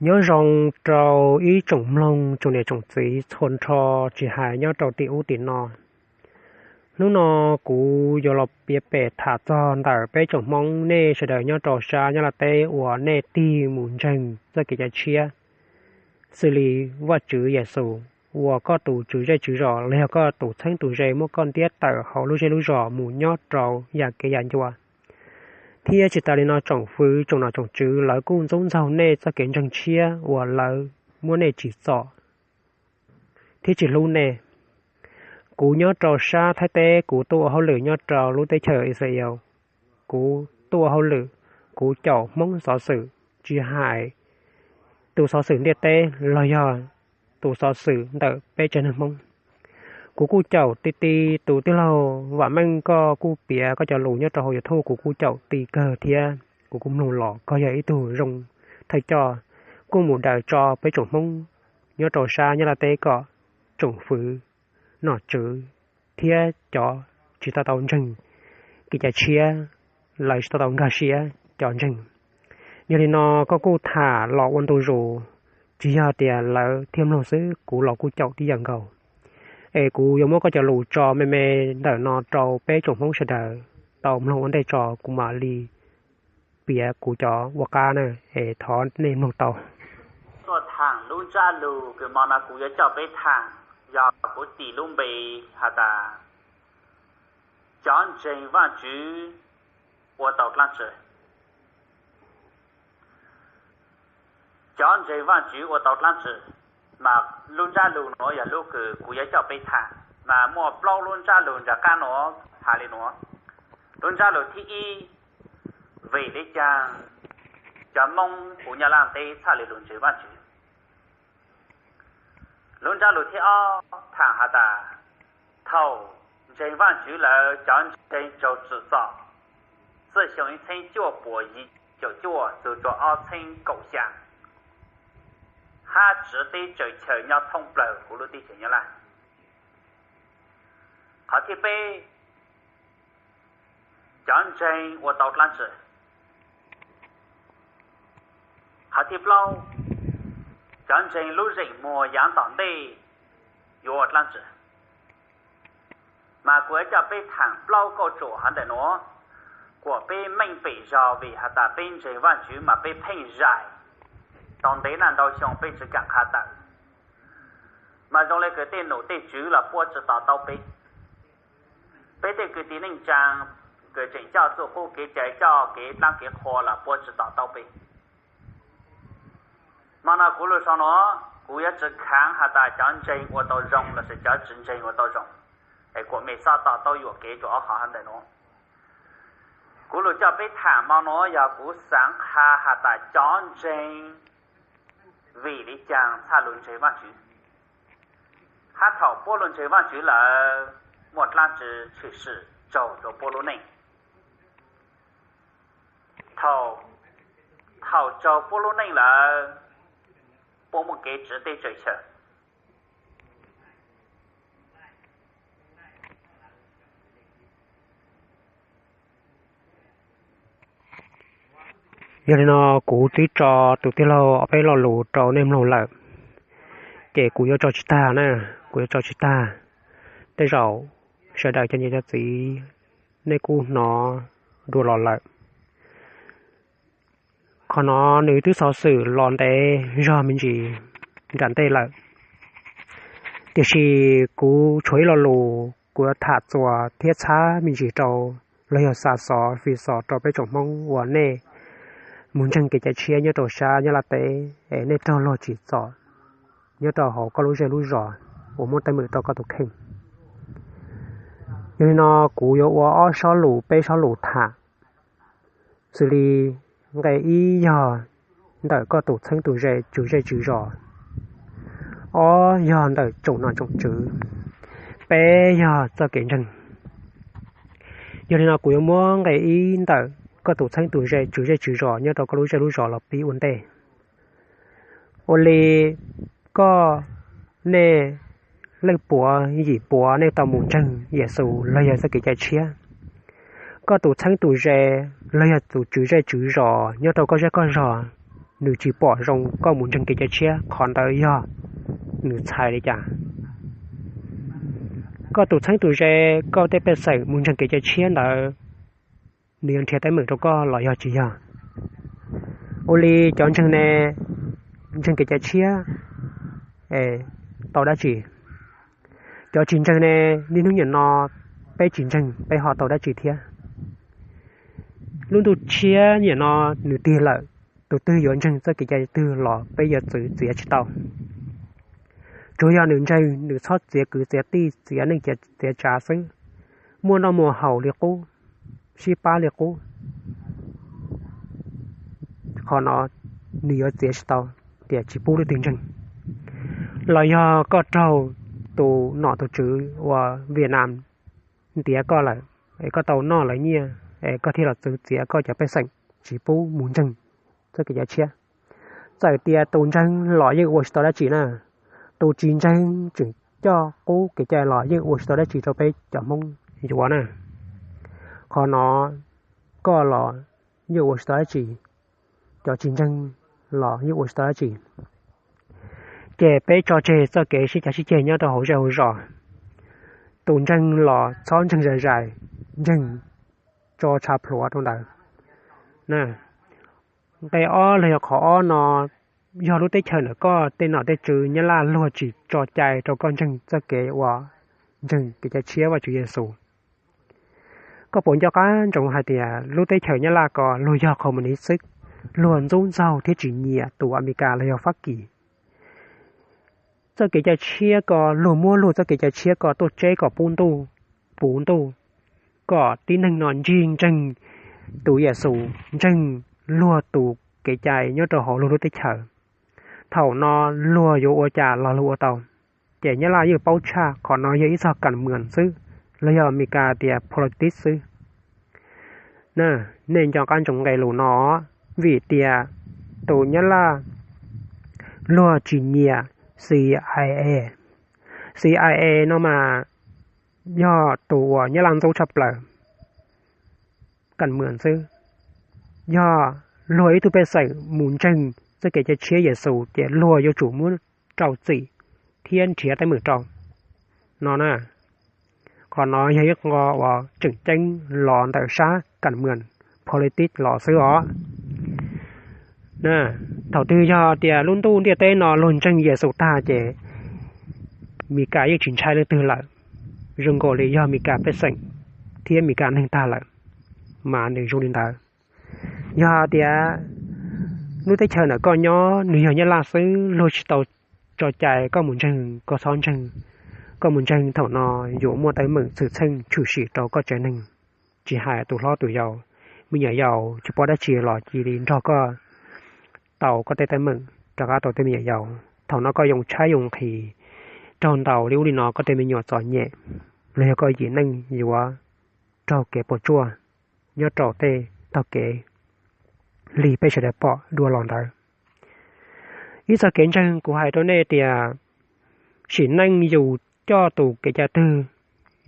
Nyob zoo rau ib tsoom mloog tsoom niam tsoom txiv txhua nrho, tsis hais nyob rau tim ub tim no. Hnub no kuv yuav los piav pem tham txog ntawm peb tsoom Hmoob nej sawv daws nyob rau sab Nyab Laj teb uas nej tig mus ntseeg txoj kev cai tshiab, xws li Vajtswv Yexus uas koj tus tswv zej tswv zos los yog koj tus txheeb tus ze muab koj ntiab tawm hauv lub zej lub zos mus nyob rau yam kev yam ncua. Thiab tsis tas li no, tsoom fwv tsoom nom tsoom tswv lawv kuj ntxub ntxaug nej txoj kev ntseeg tshiab uas lawv muab nej tsim txom thiab tsis hlub nej. Kuv nyob rau sab Thaib teb, kuv tuaj ua hauj lwm nyob rau lub teb chaws Israel. Kuv tuaj ua hauj lwm, kuv caum Hmoob xov xwm, tsis hais tus xov xwm ntiaj teb los yog tus xov xwm ntawm peb tsev neeg Hmoob. Kuv kuj caum ti ti. Tus tij laug Vam Meej, koj kuj piav koj cov lus nyob rau hauv YouTube, kuv kuj caum ti kawg thiab kuv kuj mloog los koj yog ib tug zoo thawj coj, kuj mus daws tso peb tsoom Hmoob nyob rau sab Nyab Laj teb kom tsoom fwv, nom tswv thiab cov tsis tau tau ntseeg kev cai tshiab, lawv tsis tau tau nkag siab cov ntseeg. Yog li no koj kuj tham los ua ntu zus, tsis yog tias lawv thiaj mloog xwb, kuv los kuj caum tib yam nkaus. Es kuv yuav muab koj cov lus tso me me ntawm no rau peb tsoom Hmoob sawv daws tau mloog ua ntej tso kuv mam li piav kuv cov ua qab na, es thov nej mloog tau. Tuaj thaam lub ntsab lug kws mo no kuv yuav coj peb thaam, yog kuv tis lub npe has tas cov ntseeg Vaajtswv ua tau dlaab tsi. Cov ntseeg Vaajtswv ua tau dlaab tsi, mas lub ntsab lug nuav yog lub kws kuv yuav coj peb thaam, mas muaj plaub lub ntsab lug nraag qaab nuav has le nuav. Lub ntsab lug thib ib, vim le caag cov Moob huv Nyab Laaj teb txhaj le lug ntseeg Vaajtswv. Lub ntsab lug thib ob thaam has tas, thaum ntseeg Vaajtswv lawm cov ntseeg raug tsim txom, txij xyoo ib txheeb cuaj puas yim caum cuaj txug rua ob txheeb kaum xyaa, hab tsiv teb tsaws chaw nyob thoob plawg huv lub teb chaws Nyab Laaj. Qhov thib peb, cov ntseeg ua tau dlaab tsi. Qhov thib plaub, cov ntseeg lub zeem muag yaav tom ntej yuav ua dlaab tsi. Mas kuv yuav coj peb thaam plaub kauj tsuam hov ntawm nuav, kuas peb meej pem zog vim has tas peb ntseeg Vaajtswv mas peb pheej zais tau ntev naj ntau xyoo peb tsi kaam qha tawm. Mas zoo le kws tej num tej tswv los puab tsi to taub peb. Peb tej kwv tij neej tsaa kws tseem coj txuj qub kev cai, coj kev dlaab kev qhua los puab tsi to taub peb. Mo no kuv lug sau nuav kuv yuav tsi khaav has tas cov ntseeg ua tau zoo lossis cov tsi ntseeg ua tau zoo, es kuas mej xob to taub yuam kev rua ob qhov hov ntawm nuav. Kuv lug coj peb thaam mo nuav yog kuv xaav qha has tas cov ntseeg vim le caag txhaj lug ntseeg Vaajtswv, hab thaum puab lug ntseeg Vaajtswv lawm muaj dlaab tsi tshwm sim raug rua puab lub neej. Thaum, thaum raug puab lub neej lawm, puab muaj kev tsiv teb tsaws chaw. Yog li no kuv twb tso tus tij laug ob peb lo lus rau nej mloog lawm, ces kuv yuav tso tsis tag na, kuv yuav tso tsis tag. Tej zaum sawv daws cov niam cov txiv nej kuj hnov dua los lawm. Qhov no nws twb xov xwm los ntev zog me ntsis nram ntej lawm, tiam sis kuv tshuav ib lo lus kuv yuav tham txuas thiab txhab me ntsis rau, los yog xa xov fi xos rau peb tsoom Hmoob uas nej mus ntseeg kev cai tshiab nyob rau sab Nyab Laj teb es nej raug luag tsim txom nyob rau hauv koj lub zej lub zos uas muab teeb meem rau koj tus kheej. Yog li no kuv yuav ua ob sob lus peb sob lus tham, xws li nqe ib yog ntawm koj tus txheeb tus ze tswv zej tswv zos, ob yog ntawm tsoom nom tsoom tswv, peb yog txoj kev ntseeg. Yog li no kuv yuav muab nqe ib ntawm koj tus txheeb tus ze tswv zej tswv zos nyob rau koj lub zej lub zos los pib ua ntej. Ua li koj, nej leej puav yim puav nej tau mus ntseeg Yexus los yog txoj kev cai tshiab, koj tus txheeb tus ze los yog tus tswv zej tswv zos nyob rau koj zej koj zos, nws tsis pom zoo koj mus ntseeg kev cai tshiab, qhov ntawd yog nws txhais li cas? Koj tus txheeb tus ze, koj tej pej xeem mus ntseeg kev cai tshiab ntawd, nws yuav nrhiav teeb meem rau koj los yog tsis yog? Ua li cov ntseeg ne, ntseeg kev cai tshiab tau dab tsi? Cov tsis ntseeg ne, niaj hnub nim no peb tsis ntseeg peb ho tau dab tsi thiab? Lub ntuj tshiab nim no nws tig lawm, tus twg yuav ntseeg txoj kev cai twg los peb yuav txwv txiav tsis tau. Tsuas yog nws ntseeg nws txhob txiav kwv txiav tij, txiav neej txiav tsav xwb, muaj noj muaj haus li qub, sib pab li qub, qhov no nws yuav txiav tsis tau tias tsis pub leej twg ntseeg. Los yog koj raug tus nom tus tswv uas Vietnam ntiav koj lawm, es koj tau noj lawv nyiaj, es koj thiaj los txwv txiav koj cov pej xeem tsis pub mus ntseeg txoj kev cai tshiab. Txawm tias tus ntseeg los yeej ua tsis tau dab tsi na, tus tsis ntseeg tseem coj qub kev cai los yeej ua tsis tau dab tsi rau peb cov Hmoob yuav na. Qhov no koj los yeej ua tsis tau dab tsi, cov tsis ntseeg los yeej ua tsis tau dab tsi. Ces peb tso tseg txoj kev sib cav sib ceg nyob rau hauv zej hauv zos. Tus ntseeg los txhob ntseeg zais zais, ntseeg tso tshav plhuav rau ntawd. Nqe ob los yog qhov ob no, yog lub teb chaws ntawm koj tej nom tej tswv Nyab Laj luag tsis tso cai rau koj ntseeg txoj kev uas ntseeg kev cai tshiab Vajtswv Yexus. Koj puas nco qab ntsoov hais tias lub teb chaws Nyab Laj ko luag yog qhov mus niv xwb, luag ntxub ntxaug thiab tsis nyiam tus Amelikas los yog Fab Kis. Txoj kev cai tshiab ko luag muab luag txoj kev cai tshiab ko tuaj tseb kom pub ntuj, puv ntuj, kom tib neeg no ntsig ntseeg tus Yexus, ntseeg luag tus kev cai nyob rau hauv luag lub teb chaws. Thaum no luag yuav ua cas los luag ua tau. Ces Nyab Laj yeej paub tshaj qhov no yog ib txog kam mws xwb, los yog Amelikas tias politics xwb. Nej nco qab ntsoov nqe lus no, vim tias tus Nyab Laj luag tsis nyiam C I A. C I A no mas yog tus uas Nyab Laj ntxub tshaj plaws, kam mws xwb. Yog luag ib tug pej xeem mus ntseeg txoj kev cai tshiab Yexus ces luag yuav tsum muab rau txim thiab nrhiav teeb meem rau no na. Qhov no yog ib qho uas tseem ceeb los ntawm sab kam mws, politics los xwb os. Thaum twg yog tias lub ntuj ntiaj teb no luag ntseeg Yexus tag ces Meskas yeej tsis ntshai leej twg lawm, zoo nkaus li yog Meskas pej xeem thiab Meskas neeg tag lawm, mas nws zoo li ntawd. Yog tias lub teb chaws ntawm koj nyob nws yog Nyab Laj xwb, luag tsis tau tso cai koj mus ntseeg, koj txhob ntseeg. Koj mus ntseeg thaum no yuav muaj teeb meem xwm txheej tshwm sim rau koj tsev neeg, tsis hais tus hlob tus yau, me nyuam yaus tsis paub dab tsi los cia li nrog koj tau koj tej teeb meem, rov qab tau tej me nyuam yaus. Thaum no koj yoo tshaib yoo nqhis, raug ntaus li ub li no koj tej me nyuam txom nyem, los yog koj yim neej yuav raug kev puas tsuaj nyob rau tej tog kev li peb sawv daws pom dua los ntawd. Ib txog kev ntseeg kuv hais rau nej tias, sim neej yus coj tus kev cai twg,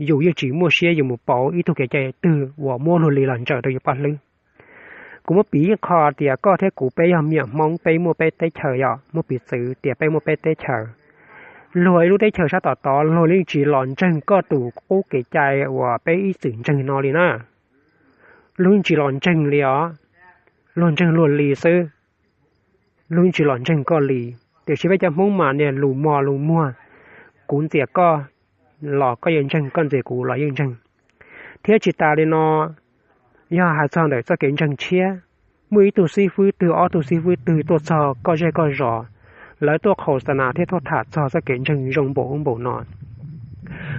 yus yeej tsis muaj siab yus mus pauv ib tug kev cai twg uas muab luag li los ntsaws rau yus paj hlwb. Kuv muab piv ib qho tias koj thiab kuv peb yog me nyuam Hmoob, peb muaj peb teb chaws, yog muab piv txwv tias peb muaj peb teb chaws. Luag ib lub teb chaws sab tom tod luag yeej tsis los ntseeg koj tus qub kev cai uas peb ib txwm ntseeg no li na. Luag yeej tsis los ntseeg li os, luag ntseeg luag li xwb. Luag yeej tsis los ntseeg koj li. Tiam sis peb cov Hmoob mas niag lus mos lus muag, kuv ntxias koj los koj yeej ntseeg, koj ntxias kuv los yeej ntseeg. Thiab tsis tas li no, yog hais txog ntawm txoj kev ntseeg tshiab, muaj ib tug xib fwb twg ob tug xib fwb twg tuaj txog koj zej koj zos, lawv tuaj qhaus xa nas thiab tuaj tham txog txoj kev ntseeg zoo npaum ub npaum no,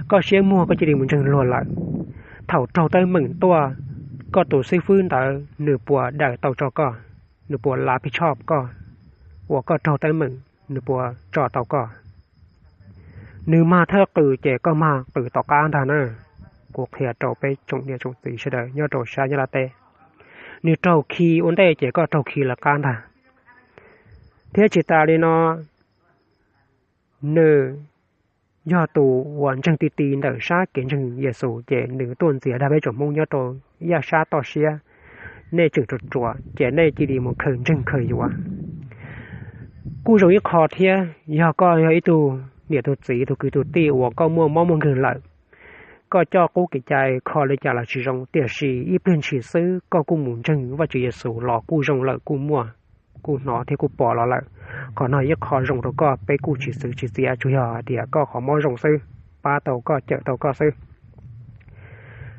koj siab muag koj cia li mus ntseeg luag lawm. Thaum raug teeb meem tuaj, koj tus xib fwb ntawd nws puas daws tau tso koj, nws puas lav phiv tshoj koj, uas koj raug teeb meem nws puas tso tau koj? Nws mag thawj qws ces koj mag qws tom qab ntag na. Kuv qhia rau peb tsoom niam tsoom txiv sawv daws nyob rau sab Nyab Laj teb, nws raug khi ua ntej ces koj raug khi lawv qab ntag. Thiab tsis tas li no, nws yog tus uas ntseeg ti ti ntawm sab kev ntseeg Yexus ces nws tuaj ntxias dag peb tsoom Hmoob nyob rau ib yam sab toj siab. Nej tseem ruam ruam ces nej cia li mus khaws ntseeg khaws yuav. Kuj zoo ib qho thiab, yog koj yog ib tug niam tug txiv tug kwv tug tij uas koj muaj mob muaj nkeeg lawm, koj coj qub kev cai kho li cas los tsis zoo, tiam sis ib pliag ntshis xwb koj kuj mus ntseeg Vajtswv Yexus los kuj zoo lawm, kuj muaj, kuj hnov thiab kuj pom los lawm. Qhov no ib qho zoo rau koj, peb kuj tsis txwv tsis txiav, tsuas yog hais tias koj qhov mob zoo xwb, pab tau koj cawm tau koj xwb.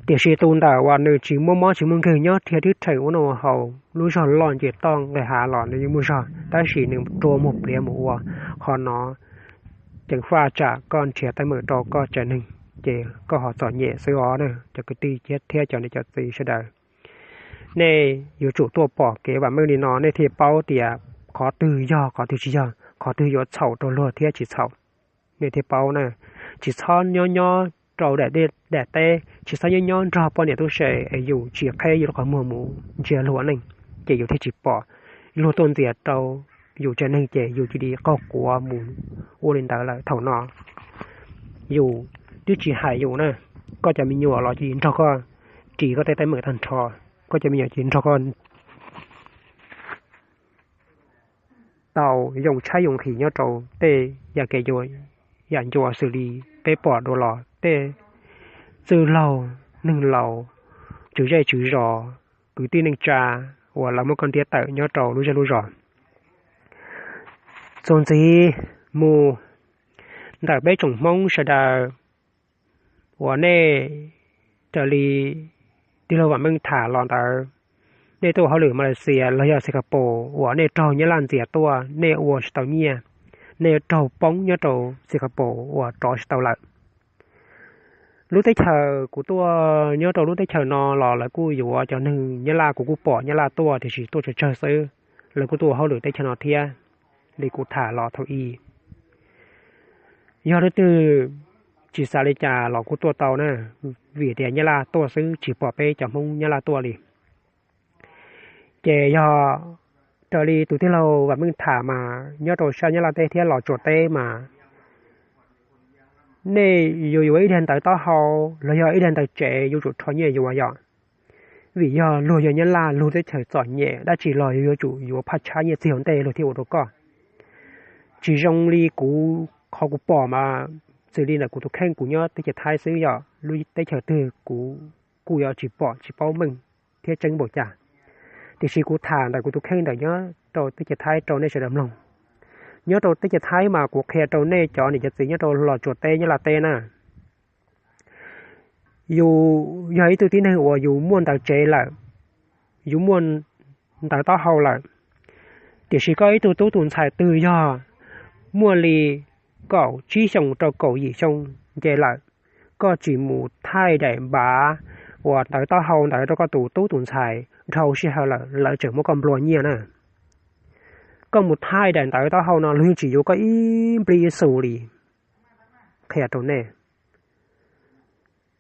Tiam sis tus ntawm uas nws tsis muaj mob tsis muaj nkeeg nyob rhiab twb rheem ua noj ua haus, lub zog loj nce toj nqis hav los nws yeej muaj zog, tab sis nws rua muag pliav mus ua qhov no, ceev faj tsam koj nrhiav teeb meem rau koj tsev neeg, ces koj ho txom nyem xwb os na cov kwv tij thiab cov niam cov txiv sawv daws. Nej yuav tsum tuaj pom kev vam meej li no nej thiaj paub tias qhov twg yog qhov twg tsis yog, qhov twg yuav txhaum rau luag thiab tsis txhaum. Nej thiaj paub na, tsis txhob nyob nyob rau daim teb, tsis txhob nyob nyob nrog poj niam tub se es yus tsis qheb yus lub qhov muag mus ntsia luag ua neej, ces yus thiaj tsis pom. Luag tuaj ntxias rau yus tsev neeg ces yus cia li qaug quav mus ua li ntawd lawm. Thaum no yus twb tsis hais yus na, koj cov me nyuam los cia li nrog koj ris koj tej teeb meem tag nrho, koj cov me nyuam cia li nrog koj tau yoo tshaib yoo nqhis nyob rau tej yam kev yam ncua xws li peb pom dua los tej txwj laug, neeg laus, tswv zej tswv zos, kwv tij neej tsa uas lawv muab koj ntiab tawm nyob rau lub zej lub zos. Txuas ntxiv mus, ntawm peb tsoom Hmoob sawv daws uas nej raws li tij laug Vam Meej tham los ntawd, nej tuaj ua hauj lwm Malaysia los yog Singapore uas nej raug Nyab Laj ntxias tuaj, nej ua tsis tau nyiaj, nej raug poob nyob rau Singapore uas rov tsis tau lawm. Lub teb chaws kuv tuaj nyob rau lub teb chaws no los lawv kuj yuav cov neeg Nyab Laj, kuv kuj pom Nyab Laj tuaj tiam sis tuaj tsawg tsawg xwb, lawv kuj tuaj ua hauj lwm teb chaws no thiab li kuv tham los thaum ub. Yog leej twg tsis xav li cas los kuj tuaj tau na, vim tias Nyab Laj tuaj xwb tsis pom peb cov Hmoob Nyab Laj tuaj li. Ces yog raws li tus tij laug Vam Meej tham mas nyob rau sab Nyab Laj teb thiab Los Tsuas teb mas nej yuav yuav ib daim ntawv taub hau los yog ib daim ntawv tsev yuav tsum rho nyiaj yuav yom. Vim yog luag yog Nyab Laj, luag teb chaws txom nyem dab tsi los yuav tsum yuav phaj tshab nyiaj txiag ua ntej luag thiaj ua rau koj. Tsis zoo li kuv, qhov kuv pom mas xws li ntawm kuv tus kheej, kuv nyob teb chaws Thaib xwb, yog lub teb chaws twg kuv kuj yuav tsis pom tsis paub meej thiab tseeb npaum cas. Tiam sis kuv tham ntawm kuv tus kheej ntawm nyob rau teb chaws Thaib rau nej sawv daws mloog. Nyob rau teb chaws Thaib mas kuv qhia rau nej cov niam cov txiv nyob rau Los Tsuas teb Nyab Laj teb na, yus yog ib tug tib neeg uas yus muaj ntawv tsev lawm, yus muaj ntawv taub hau lawm, tiam sis koj ib tug tub tus ntxhais twg yog muaj li kaum tsib xyoos rau kaum yim xyoo nce lawm, koj tsis mus thaij daim npav uas ntawv taub hau ntawd rau koj tus tub tus ntxhais dhau sij hawm lawm lawv tseem muab koj nplua nyiaj na. Koj mus thaij daim ntawv taub hau no luag yeej tsis yuav koj ib nplij ib xus li, qhia rau nej.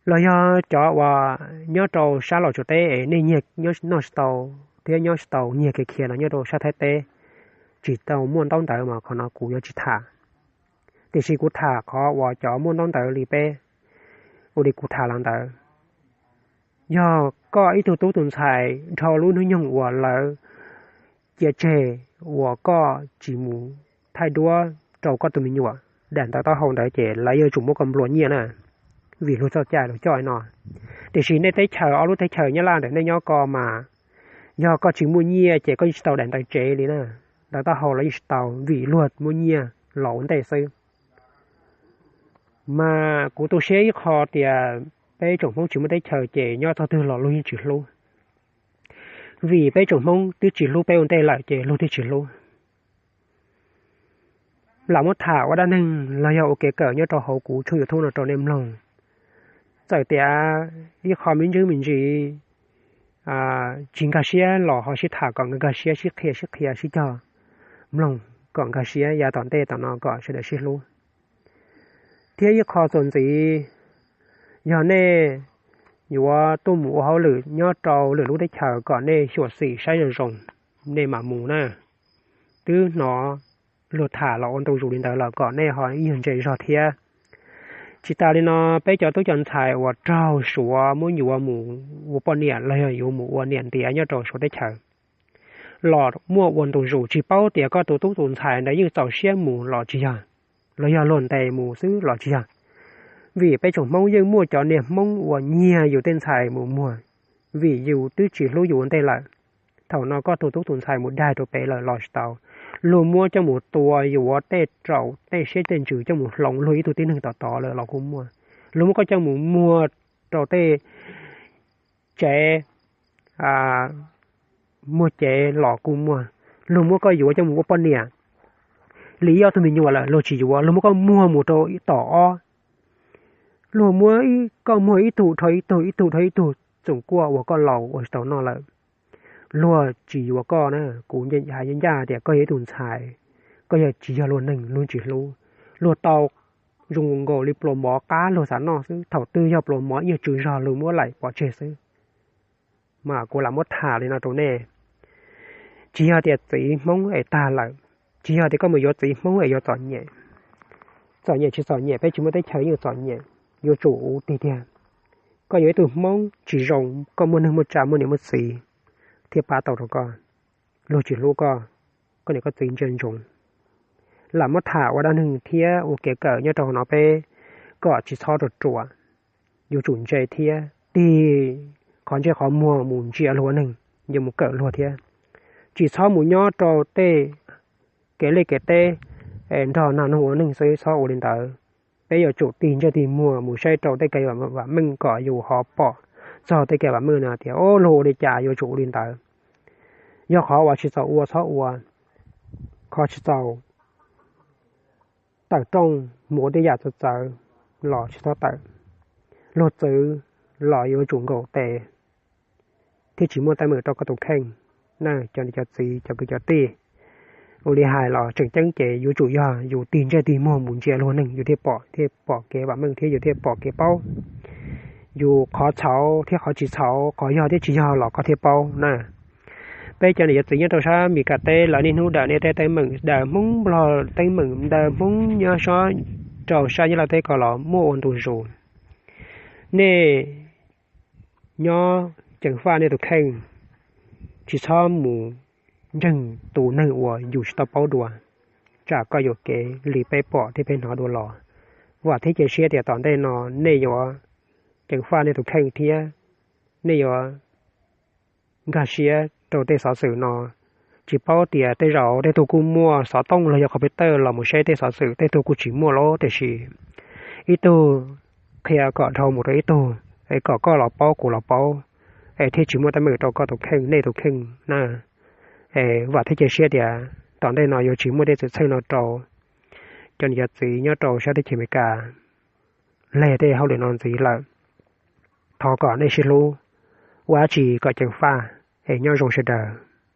Los yog cov uas nyob rau sab Los Tsuas teb es nej nyiag noj tsis tau thiab nyob tsis tau, nyiag kev khiav no nyob rau sab Thaib teb, tsis tau muaj ntaub ntawv mas qhov no kuv yuav tsis tham. Tiam sis kuv tham qhov uas cov muaj ntaub ntawv li peb, ua li kuv tham los ntawd. Yog koj ib tug tub tus ntxhais dhau lub hnub nyoog uas lawv cia tseg uas koj tsis mus thaij duab rau koj tus me nyuam, daim ntawv taub hau ntawd ces lawv yuav tsum muab koj nplua nyiaj na, vim luag txoj cai luag coj no. Tiam sis nej teb chaws, ob lub teb chaws Nyab Laj ntawm nej nyob ko mas, yog koj tsis muaj nyiaj ces koj yeej tsis tau daim ntawv tsev li na, ntawv taub hau los yeej tsis tau vim luag muab nyiaj los ua ntej xwb. Mas kuv tu siab ib qho tias peb tsoom Hmoob tsis muaj teb chaws ces nyob txog twg los luag yeej tsis hlub. Vim peb tsoom Hmoob twb tsis hlub peb ua ntej lawm ces luag thiaj tsis hlub. Lam muab tham ua dab neeg los yog ua kev kawm nyob rau hauv kuv tshooj YouTube no rau nej mloog. Txawm tias ib qho me ntsis me ntsis tsis nkag siab los ho sib tham kom nkag siab, sib qhia sib qhia sib cog mloog kom nkag siab yav tom ntej tom no kom sawv daws sib hlub. Thiab ib qho txuas ntxiv, yog nej yuav tuaj mus ua hauj lwm nyob rau lwm lub teb chaws kom nej xyuam xim saib zoo zoo, nej mam mus na. Twb hnov luag tham los ua ntu zus li ntawd los kom nej ho ib nyuag ntse zog thiab. Tsis tas li no, peb cov tub cov ntxhais uas raug Suav muab yuav mus ua poj niam los yog yuav mus ua niam ntiav nyob rau Suav teb chaws, los muaj ua ntu zus, tsis paub tias koj tus tub tus ntxhais ntawd yeej txaus siab mus los tsis yog, los yog luag ntes mus xwb los tsis yog. Vim peb tsoom Hmoob yeej muaj cov niag Hmoob uas nyiag yus tej ntxhais mus muag, vim yus twb tsis hlub yus ua ntej lawm. Thaum no koj tus tub tus ntxhais mus daig rau pem lawm los tsis tau, luag muab coj mus tua yuav tej raum tej siab tej ntsws coj mus hloov luag ib tug tib neeg tom tod lawm los kuj muaj. Luag muab koj coj mus muag rau tej tsev muag cev los kuj muaj. Luag muab koj yuav coj mus ua poj niam li ib ob tug me nyuam lawm luag tsis yuav, luag muab koj muag mus rau tom ob. Luag muab koj muag ib tug dhau ib tug, ib tug dhau ib tug, txoom kuaj uas koj laus ua tsis tau noj lawm, luag tsis yuav koj na. Kuv hais ncaj ncaj tias koj yog ib tug ntxhais, koj yog tsis yog luag neeg, luag tsis hlub. Luag tau zoo nkaus li pluas mov qab luag xav noj xwb, thaum twg yog pluas mov ib nyuag tsw zog luag muab laim pov tseg xwb. Mas kuv lam muab tham li no rau nej, tsis yog tias txiv Hmoob es tag lawm, tsis yog tias koj mus yuav txiv Hmoob es yuav txom nyem. Txom nyem tsis txom nyem, peb tsis muaj teb chaws yeej txom nyem, yuav tsum ua tig tiag. Koj yuav ib tug Hmoob tsis zoo, koj muaj neeg muaj tsav muaj niam muaj txiv thiaj pab tau rau koj. Luag tsis hlub koj, koj niam koj txiv ntsia ntsoov. Lam muab tham ua dab neeg thiab ua kev kawm nyob rau hauv no peb kom tsis txhob ruam ruam, yuav tsum ntse thiab tig qhov ntsej qhov muag mus ntsia luag ua neeg, yuav mus kawm luag thiab. Tsis txhob mus nyob rau tej kev liaj kev teb nrog nag noog ua neeg xwb, txhob ua li ntawd. Peb yuav tsum tig ntsej tig muag mus saib rau tej kev vam meej kom yus ho pom txog tej kev vam meej no tias o luag ua li cas yuav tsum ua li ntawd. Yog qhov uas tsis txaus ua txhob ua, qhov tsis txaus tawm rooj mus ua tej yam txawv txawv los tsis txhob tawm. Luag txwv los yuav tsum nkaum tes thiab tsis muaj teeb meem rau koj tus kheej na cov niam cov txiv cov kwv cov tij. Ua li hais los tseem ceeb ces yuav tsum yog yus tig ntsej tig muag mus ntsia luag neeg yus thiaj pom, thiaj pom kev vam meej thiab yus thiaj pom kev paub. Yus qhov txhaum thiab qhov tsis txhaum, qhov yog thiab tsis yog los koj thiaj paub na. Peb cov niam cov txiv nyob rau sab Meskas teb lawv niaj hnub daws nej tej teeb meem, daws Hmoob Nplog teeb meem, daws Hmoob nyob rau sab Nyab Laj teb ko los muaj ua ntu zus. Nej nyob ceev faj nej tus kheej, tsis txhob mus ntseeg tus neeg uas yus tsis tau paub dua, tsam koj yuam kev li peb pom thiab peb hnov dua los. Vam thiab cia siab tias tom ntej no nej yuav ceev faj nej tus kheej thiab nej yuav nkag siab rau tej xov xwm no. Tsis paub tias tej zaum tej tug kuj muaj xov tooj los yog computer los mus saib tej xov xwm, tej tug kuj tsis muaj lawm, tiam sis ib tug qhia kom dhau mus rau ib tug, es kom koj los paub kuv los paub, es thiaj tsis muaj teeb meem rau koj tus kheej nej tus kheej na. Es vam thiab cia siab tias tom ntej no yuav tsis muaj tej xwm txheej no rau cov niam cov txiv nyob rau sab teb chaws Amelikas leg tej hauj lwm no ntxiv lawm. Thov kom nej sib hlub, ua dab tsi kom ceev faj, es nyob zoo sawv daws.